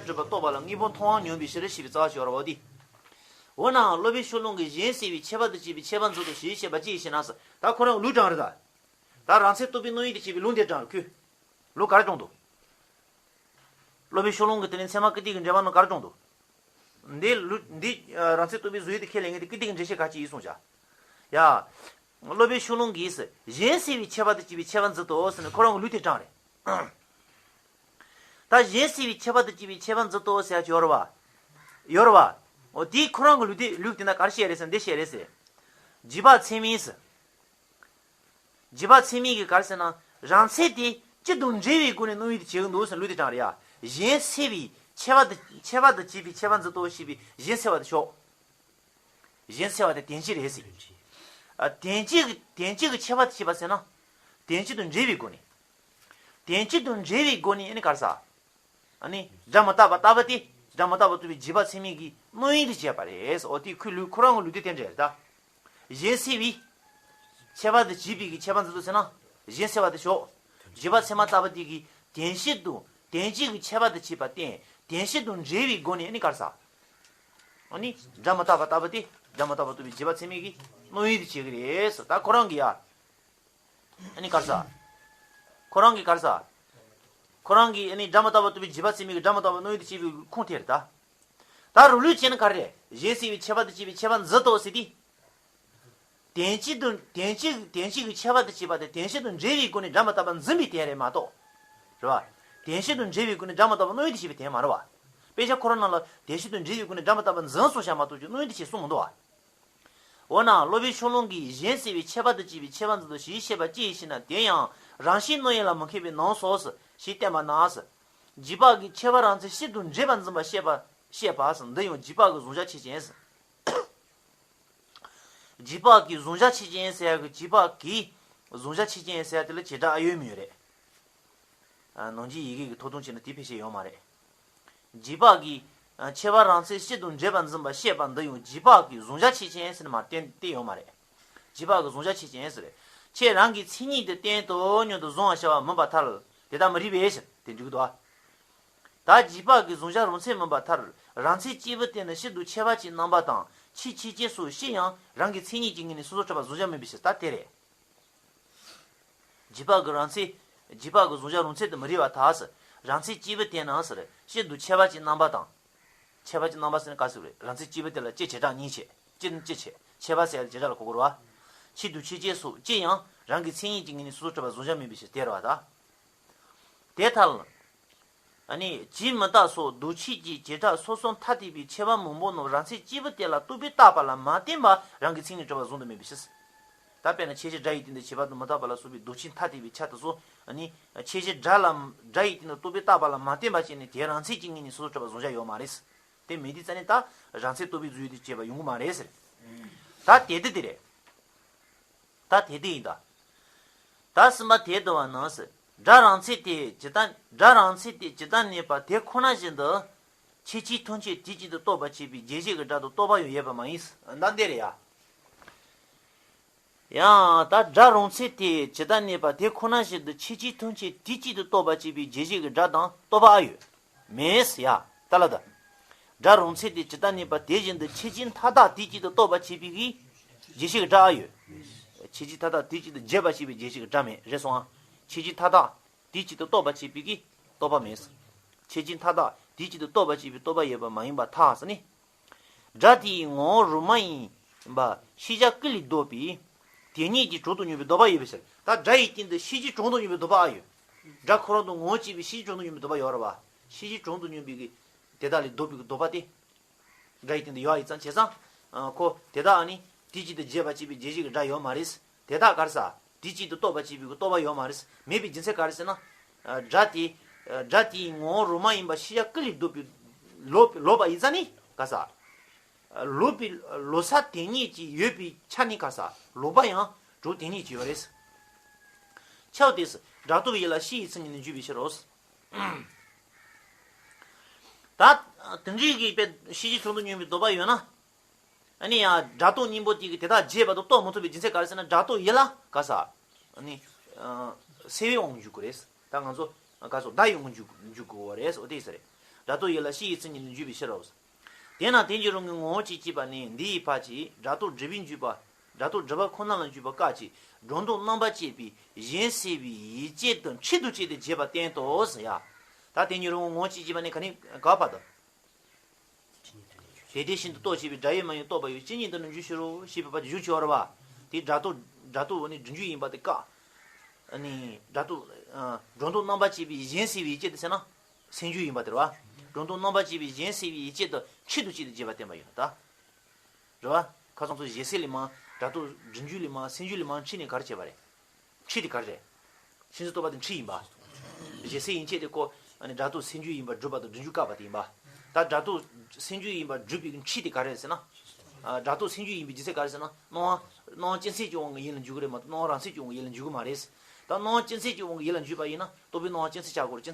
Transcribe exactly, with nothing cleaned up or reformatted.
གྲུབ་པ་རྟོགས་པ་ལ་དངོས་པོ་མཐོང་བ་ཉམས་པའི་ཕྱིར་ཞེས་པའི་རྩ་བ་ཞིག་ཡོད་རེད་བ། འོ་དེ། འོ་ན་སློབ་དཔོན་ཤོ་ལོ་ཀས་གཞན་སེལ་བའི་ཁྱད་པར་དུ་བྱས་པའི་ཁྱད་པར་འཛིན་ཏོ་ཞེས་བཤད་པ་ཅི་ཡིན་ཞེ་ན་ཟེར། ད་ཁོ་རང་ལུགས་དྲངས་རེད་ད། ད་རང་མཚན་རྟོག་པའི་བློ་ཡུལ་དུ་བྱས་པའི་ལུགས་འདི་དྲངས་རེད་ཁོས། ལུགས་ག་རེ་དྲངས་འདུག་སློབ་དཔོན་ཤོ་ལོ་ཀས་དེ་ནས་ཚད་མ་ཀིརྟི་གི་འགྲེལ་པ་ནང་ག་རེ་དྲངས་འདུག་འདི་ལུགས་འདི་རང་མཚན་རྟོག་པའི་བཟོ་ཡུལ་དུ་ཁས་ལེན་མཁན་དེ་ཀིརྟི་གི་འགྲེལ་བཤད་ག་ཅི་ཡིན་གསུངས་བྱ། ཡ། སློབ་དཔོན་ཤོ་ལོ་ཀས་གཞན་སེལ་བའི་ཁྱད་པར་དུ་བྱས་པའི་ཁྱད་པར་འཛིན་ཏོ་ཟེར་ནས་ཁོ་རང་གི་ལུགས་དེ་དྲངས་རེད། ད་གཞན་སེལ་བའི་ཁྱད་པར་དུ་བྱས་པའི་ཁྱད་པར་འཛིན་ཏོ་ཟེར་ཡ་ཅིག་ཡོད་རེད་བ། ཡོད་རེད་བ། འོ་དེའི་ཁོ་རང་གི་ལུགས་དེ་ལུགས་དེ་ན་ག་རེ་བཤད་རེད་ཟེར་ན་འདི་བཤད་རེད་ཟེར། རྗེས་དཔག་ཚད་མིན་ཟེར། རྗེས་དཔག་ཚད་མིན་གྱིས་ག་རེ་ཟེར་ན། རང་མཚན་དེ་སྤྱི་དང་འབྲེལ་བའི་སྒོ་ནས་སྣང་ཡུལ་དུ་བྱེད་ཀྱི་འདུག་ཟེར་ལུགས་དེ་དྲངས་རེད་ཡ། གཞན་སེལ་བའི་ཁྱད་པར་དུ་ཁྱད་པར་དུ་བྱས་པའི་ཁྱད་པར་འཛིན་ཏོ་ཞེས་པའི་གཞན་སེལ་བ་དེ་ཞོག་གཞན་སེལ་བ་དེ་དོན་སྤྱི་རེད་ཟེར། ཨ་དོན་སྤྱི་གི་དོན་སྤྱི་གི་ཁྱད་པར་དུ་བྱས་པ་ཟེར་ན། དོན་སྤྱི་དང་འབྲེལ་བའི་སྒོ་ནས། དོན་སྤྱི་དང་འབྲེལ་བའི་སྒོ་ནས་ཨ་ནི་ག་རེ་ཟེར། ཨ་ནི་སྒྲ་མི་རྟག་པ་ལྟ་བུ་སྟེ་སྒྲ་མི་རྟག་པ་རྟོགས་པའི་རྗེས་དཔག་ཚད་མིན་གྱིས་སྣང་ཡུལ་དུ་བྱས་པ་རེད། འོ་དེ་ཁོའི་ལུགས་ཁོ་རང་གི་ལུགས་དེ་དེ་འདྲ་རེད་ད། གཞན་སེལ་བའི་ཁྱད་པར་དུ་བྱས་པའི་གི་ཁྱད་པར་འཛིན་ཏོ་ཟེར་ན། གཞན་སེལ་བ་དེ་ཞོག་རྗེས་དཔག་ཚད་མ་ལྟ་བུ་དེ་གིས་དོན་སྤྱི་དང་དོན་སྤྱི་གི་ཁྱད་པར་དུ་བྱས་པ་བསྟན་དོན་སྤྱི་དང་འབྲེལ་བའི་སྒོ་ནས་ཨ་ནི་ག་རེ་ཟེར། ཨ་ནི་སྒྲ་མི་རྟག་པ་ལྟ་བུ་སྟེ་སྒྲ་མི་རྟག་པ་རྟོགས་པའི་རྗེས་དཔག་ཚད་མིན་གྱིས་སྣང་ཡུལ་དུ་བྱེད་ཀྱི་རེད་ཟེར། ད་ཁོ་རང་གིས་ཡ། ཨ་ནི་ག་རེ་ཟེར། ཁོ་རང་གིས་ག་རེ་ཟེར། ཁོ་རང་གིས་ཨ་ནི་སྒྲ་མི་རྟག་པ་རྟོགས་པའི་རྗེས་དཔག་ཚད་མིན་གྱིས་སྒྲ་མི་རྟག་པ་སྣང་ཡུལ་དུ་བྱེད་པའི་ཁུངས་དེ་རེད་ད། ད་རུ་ལུགས་བྱས་ན་ག་རེ་རེད། གཞན་སེལ་བའི་ཁྱད་པར་དུ་བྱས་པའི་ཁྱད་པར་འཛིན་ཏོ་ཟེར་དེ། དོན་སྤྱི་དང་དོན་སྤྱི་དོན་སྤྱི་གི་ཁྱད་པར་དུ་བྱས་པ་དེ་དོན་སྤྱི་དང་འབྲེལ་བའི་སྒོ་ནས་སྒྲ་མི་རྟག་པ་འཛིན་པའི་དོན་རེད་མ་གཏོགས། རེད་བ། དོན་སྤྱི་དང་འབྲེལ་བའི་སྒོ་ནས་སྒྲ་མི་རྟག་པ་སྣང་ཡུལ་དུ་བྱེད་པའི་དོན་མ་རེད་བ། དཔེ་ཆ་ཁོ་རང་ནང་ལ་དོན་སྤྱི་དང་འབྲེལ་བའི་སྒོ་ནས་སྒྲ་མི་རྟག་པ་འཛིན་གསུངས་བཞག་མ་གཏོགས་ཀྱི་སྣང་ཡུལ་དུ་བྱེད་གསུངས་མི་འདུག་བ། འོ་ན་སློབ་དཔོན་ཤོ་ལོ་ཀས་གཞན་སེལ་བའི་ཁྱད་པར་དུ་བྱས་པའི་ཁྱད་པར་འཛིན་ཏོ་ཞེས་བཤད་པ་ཅི་ཡིན་ཞེ་ན། དེ་ཡང་རང་བཞིན་སྣང་ཡུལ་ལ་མི་མཁས་པའི་ནང་སོ་ཞེས་བསྟན་པ་ན། རྗེས་དཔག་གི་ཁྱད་པར་རང་མཚན་སྤྱི་དང་འབྲེལ་པར་འཛིན་པ་བཤད་པ་བཤད་པ་འདི་ཡང་རྗེས་དཔག་གི་གཟུང་བྱ་ཆོས་ཅན། རྗེས་དཔག་གི་གཟུང་བྱ་ཆོས་ཅན་ཟེར་ཡག་གི་རྗེས་དཔག་གི་གཟུང་བྱ་ཆོས་ཅན་ཟེར་ཡག་དེ་ལ་བྱེད་སྒྲ་ཨ་ཡོད་མི་ཡོད་རེད། ཨ་ནང་གི་ཡི་གེ་གི་ཐོག་ཐུང་བྱས་ན་དེ་ཕལ་ཆེར་ཡོད་མ་རེད། རྗེས་དཔག་གི་ཨ་ཁྱད་པར་རང་མཚན་སྤྱི་དང་འབྲེལ་པར་འཛིན་པ་བཤད་པ་འདི་ཡང་རྗེས་དཔག་གི་གཟུང་བྱ་ཆོས་ཅན་ཟེར་ནས་མར་བསྟན་ཏེ་ཡོད་མ་རེད། རྗེས་དཔག་གི་གཟུང་བྱ་ཆོས་ཅན་ཟེར། ཁྱེད་རང་གི་མཚན་ཉིད་དུ་བསྟན་ཏོ་སྙམ་དུ་གཟུང་བར་བྱ་བ་མིན་པར་ཐལ། དེ་ལྟར་མི་རིགས་པས་ཟེར་དེ་འགྲིག་གི་འདུག་ཨ། ད་རྗེས་དཔག་གི་གཟུང་བྱ་རང་མཚན་མིན་པར་ཐལ། རང་མཚན་སྐྱེས་བུ་བསྟན་ན་སྤྱི་དང་ཁྱད་པར་གྱི་རྣམ་པ་དང་ཆོས་ཆོས་ཅན་སོགས་སྤྱི་ཡང་རང་གི་མཚན་ཉིད་ཀྱི་ངོས་ནས་སོ་སོར་གྲུབ་པ་གཟུང་བྱ་མིན་པའི་ཕྱིར། ད་དེ་རེད། རྗེས་དཔག་གི་རང་མཚན། རྗེས་དཔག་གི་གཟུང་བྱ་རང་མཚན་དུ་མི་རིགས་པར་ཐལ་ཟེར། རང་མཚན་སྐྱེས་བུ་བསྟན་ན་ཟེར། སྤྱི་དང་ཁྱད་པར་གྱི་རྣམ་པ་དང་། ཁྱད་པར་གྱི་རྣམ་པ་ཟེར་ན་ག་ཟེར་རེད། རང་མཚན་སྐྱེས་བུ་དེ་ལ་སྤྱི་བྱེ་བྲག་གཉིས་བྱེད། སྤྱི་ནི་སྤྱི་བྱེད། ཁྱད་པར་ཟེར་ཡ་དེ་བྱེ་བྲག་ལ་གོ་དགོས་རེད་བ། ཆོས་དང་ཆོས་ཅན་སོགས་སྤྱི་ཡང་རང་གི་མཚན་ཉིད་ཀྱི་ངོས་ནས་སོ་སོར་གྲུབ་པ་གཟུང་བྱ་མིན་པའི་ཕྱིར་དེ་རེད་བ་ད། དེ་ལྟར། ཨ་ནི་བྱེ་མི་རྟག་སོགས་ལྡོག་ཆོས་ཀྱི་བྱེ་བྲག་སོ་སོར་ཐ་དད་པའི་ཁྱད་པར་མང་པོ་རྣམས་རང་མཚན་སྐྱེས་བུ་དེ་ལ་རྟོག་པས་བཏགས་པ་ལ་མ་བརྟེན་པར་རང་གི་མཚན་ཉིད་གྲུབ་པ་གཟུང་དུ་མེད་པའི་ཕྱིར། ད་དཔེར་ན་ཁྱད་ཆོས་སྒྲ་ཡི་སྟེང་དུ་བྱས་པ་དང་མི་རྟག་པ་ལ་སོགས་པའི་ལྡོག་ཆོས་ཐ་དད་པའི་ཆ་དེ་ཚོ་ཨ་ནི་ཁྱད་ཆོས་སྒྲ་ལ་སྒྲ་ཡི་སྟེང་དུ་རྟོག་པས་བཏགས་པ་ལ་མ་བརྟེན་པ་བྱས་ནས་དེ་རང་མཚན་གྱི་ངོས་ནས་སོ་སོར་གྲུབ་པ་གཟུང་བྱ་ཡོད་མ་རེད། དེ་མེད་དུས་ཙ་ནས་ད་རང་མཚན་རྟོག་པའི་བཟོ་ཡུལ་དུ་བྱས་པ་ཡོང་གི་མ་རེད་ཟེར། ད་དེ་དེ་དེ་རེད། ད་དེ་དེ་ཡིན་ད། ད་གསུམ་པ་དེ་བསྡུ་བ་ནང་ཟེར། སྒྲ་རང་མཚན་དེ་ཇི་ལྟར་སྒྲ་རང་མཚན་དེ་ཇི་ལྟར་གནས་པ་དེ་ཁོ་ན་བཞིན་དུ། ཆོས་ཅན་ཐམས་ཅད་དུས་གཅིག་ཏུ་རྟོགས་པར་བྱེད་པའི་རྗེས་གཞི་གི་སྒྲ་དང་རྟོག་པ་ཡང་ཡོད་པ་མ་ཡིན། ད་འདི་རེད་ཡ། ཡང་ད་སྒྲ་རང་མཚན་དེ་ཇི་ལྟར་གནས་པ་དེ་ཁོ་ན་བཞིན་དུ་ཆོས་ཅན་ཐམས་ཅད་དུས་གཅིག་ཏུ་རྟོགས་པར་བྱེད་པའི་རྗེས་གཞི་གི་སྒྲ་དང་རྟོག་པ་ཨ་ཡོད། མེད་ཡ། ད་ལ་ད། སྒྲ་རང་མཚན་དེ་ཇི་ལྟར་གནས་པ་དེ་བཞིན་དུ་ཆོས་ཅན་མཐའ་དག་དུས་གཅིག་ཏུ་རྟོགས་པར་བྱེད་པའི་གི་རྗེས་གཞི་གི་སྒྲ་ཨ་ཡོད། ཆོས་ཅན་མཐའ་དག་དུས་གཅིག་ཏུ་བརྗོད་པར་བྱེད་པའི་རྗེས་གཞི་གི་སྒྲ་མེད་རེད་སོང་ཨ། ཆོས་ཅན་མཐའ་དག་དུས་གཅིག་ཏུ་རྟོགས་པར་བྱེད་པའི་གི་རྟོག་པ་མེད། ཆོས་ཅན་མཐའ་དག་དུས་གཅིག་ཏུ་རྟོགས་པར་བྱེད་པའི་རྟོག་པ་ཡོད་པ་མ་ཡིན་པར་ཐལ་ཟེར་ནི། སྒྲ་དེའི་ངོ་བོ་རང་མ་ཡིན་པ་ཤེས་བྱ་ཀུན་ལས་ལྡོག་པའི་དེ་ཉིད་ཀྱི་གྲངས་དང་སྙོམས་པའི་ལྡོག་པ་ཡོད་པའི་ཕྱིར། ད་སྒྲ་ཡི་སྟེང་དུ་ཤེས་བྱའི་གྲངས་དང་སྙོམས་པའི་ལྡོག་པ་ཨ་ཡོད། སྒྲ་ཁོ་རང་དང་ངོ་བོ་གཅིག་པའི་ཤེས་བྱའི་གྲངས་དང་སྙོམས་པའི་ལྡོག་པ་ཡོད་རེད་བ། ཤེས་བྱའི་གྲངས་དང་སྙོམས་པའི་གི་དེ་དག་ལས་ལྡོག་པའི་གི་ལྡོག་པ་དེ། སྒྲ་ཡི་སྟེང་དུ་ཡོད་པ་ཡིན་ཙང་བྱས་ཙང་། ཨ་ཁོ་དེ་དག་ཨ་ནི་དུས་གཅིག་ཏུ་བརྗོད་པར་བྱེད་པའི་རྗེས་གཞི་གི་སྒྲ་ཡོད་མ་རེད། དེ་དག་ག་རེ་ཟེར། དུས་གཅིག་ཏུ་རྟོགས་པར་བྱེད་པའི་གི་རྟོག་པ་ཡོད་མ་རེད། མེད་པའི་རྒྱུ་མཚན་ག་རེ་ཟེར་ན། ཨ་སྒྲ་དེ། ཨ་སྒྲ་དེའི་ངོ་བོ་རང་མ་ཡིན་པ་ཤེས་བྱ་ཀུན་ལས་ལྡོག་པའི་ལོག་ལོག་པ་ཡིན་ཙང་ནི་ག་རེ་ཟེར། ལོག་པའི་ལོག་ས་དེ་ཉིད་ཀྱིས་ཡོད་པའི་ཆ་ནི་ག་རེ་ཟེར། ལོག་པ་ཡང་གྲངས་དེ་ཉིད་ཀྱིས་ཡོད་རེད། ཁྱབ་སྟེ་སྒྲ་རྟོག་ཡིད་ལ་ཤེས་ཡུལ་ཚུལ་གཉིས་ནི་འཇུག་པའི་ཕྱིར་རོ། ད། དེ་འདྲའི་གི་དཔེ་ཤེས་བྱའི་གྲངས་དང་སྙོམས་པའི་ལྡོག་པ་ཡོད་ན། ཨ་ནི་ཡང་སྒྲ་རྟོག་གཉིས་པོ་དེ་གི་དེ་དག་བརྗོད་པ་དང་རྟོགས་མི་ཐུབ་པའི་རྒྱུ་མཚན་ག་རེ་ཟེར་ན་སྒྲ་རྟོག་ཡིད་ལ་ག་རེ་ཟེར། ཨ་ནི། སེལ་བའི་དབང་འཇུག་གི་རེད། ད་ང་ཚོ་ག་རེ་ཟེར་བརྡ་ཡི་དབང་འཇུག་འཇུག་དགོས་པ་རེད་ཟེར་དེ་ཟེར་རེད། སྒྲ་རྟོག་ཡིད་ལ་ཕྱི་ཡི་མཚན་ཉིད་ལ་འཇུག་པའི་ཕྱིར་རོ། དེས་ན་དོན་གྱི་རང་ངོ་བོ་ཉིད་ཀྱིས་བསྐྱེད་པ་ནི་འདི་ཡི་ཕར་གྱིས་སྒྲ་རྟོག་སྒྲིབ་པས་འཇུག་པ། སྒྲ་རྟོག་སྒྲིབ་པ་ཁོ་ན་ལ་འཇུག་པ་སྐབས་ཀྱི་སྒྲོ་འདོགས་རྣམ་པར་བཅད་པའི་གཞན་སེལ་བའི་ཡིད་བྱེད་དུ་འཁྲིལ་དུ་བཅད་དེ་བྱས་པ་བསྟན་ཏོ་ཟེར་ཡ། ད་དོན་གྱི་རང་ངོ་བོ་ཉིད་ཀྱིས་བསྐྱེད་པ་ནི་ག་ནི་ག་བར་དུ། དེ་དེ་བཞིན་དུ་རྟོགས་བྱེད་པའི་སྒྲ་ཡིས་མ་ཡིན་རྟོགས་པ་ཡི་སྤྱི་ཉིད་དུ་ནི་འཇུག་ཕྱིར་རོ་ཞེས་པའི་བར་གྱི་གཞུང་ཆེ་བ་རེད་བ། དེ་སྒྲ་རྟོག་སྒྲ་རྟོག་ནི་སྒྲིབ་འཇུག་ཡིན་པ་དེ་ཀ་ནི་སྒྲ་རྟོག་སྒྲོ་འདོགས་རྣམ་པར་བཅད་པའི་གཞན་སེལ་བའི་ཡིད་བྱེད་དུ་ཟེར་ན། སེལ་འཇུག་ཡིན་པ་དེ་རེད་བ། སྒྲོ་འདོགས་རྣམ་པར་བཅད་པའི་གཞན་སེལ་བའི་ཡིད་བྱེད་དུ་འཁྲིལ་དུ་བཅད་དེ་བྱས་པ་བསྟན་པ་ཡིན་ད། རེད་བ། ཁ་སང་ཚོ་གཞན་སེལ་ལས་མ། སྒྲ་རྟོག་སྒྲིབ་འཇུག་ལས་མ་སེལ་འཇུག་ལས་མ་འཁྲིལ་ནས་ག་རེ་བྱས་པ་རེད། འཁྲིལ་དེ་ག་རེ་རེད། ཕྱིན་ཅི་ལྡོག་པ་དེ་འཁྲིལ་ཡིན་པ། གཞན་སེལ་ཡིད་བྱེད་དེ་ཁོ། ཨ་ནི་སྒྲ་རྟོག་སེལ་འཇུག་ཡིན་པ་སྒྲུབ་པ་དང་སྒྲིབ་འཇུག་བཀག་པ་དེ་ཡིན་པ། ད་སྒྲ་རྟོག་སེལ་འཇུག་ཡིན་པ་སྒྲུབ་པའི་འཁྲིལ་དེ་ག་རེ་རེད་ཟེར་ན། ཨ། སྒྲ་རྟོག་སེལ་འཇུག་ཡིན་པའི་རྒྱུ་མཚན་ག་རེ་ཟེར་ན། སྣང་བ། སྣང་བ་སྤྱི་མཚན་གྱི་དབང་གིས་ཡིད་ལ་འཇུག་གི་རེད་མ་གཏོགས་སྣང་བ་རང་མཚན་གྱི་དབང་གིས་ཡིད་ལ་འཇུག་གི་མ་རེད། ད་སྣང་བ་སྤྱི་མཚན་གྱི་དབང་གིས་ཡིད་ལ་འཇུག་པ་ཡིན་ན་རྟོག་པས་སྣང་བ་སྤྱི་མཚན་ཆགས་དགོས་རེད།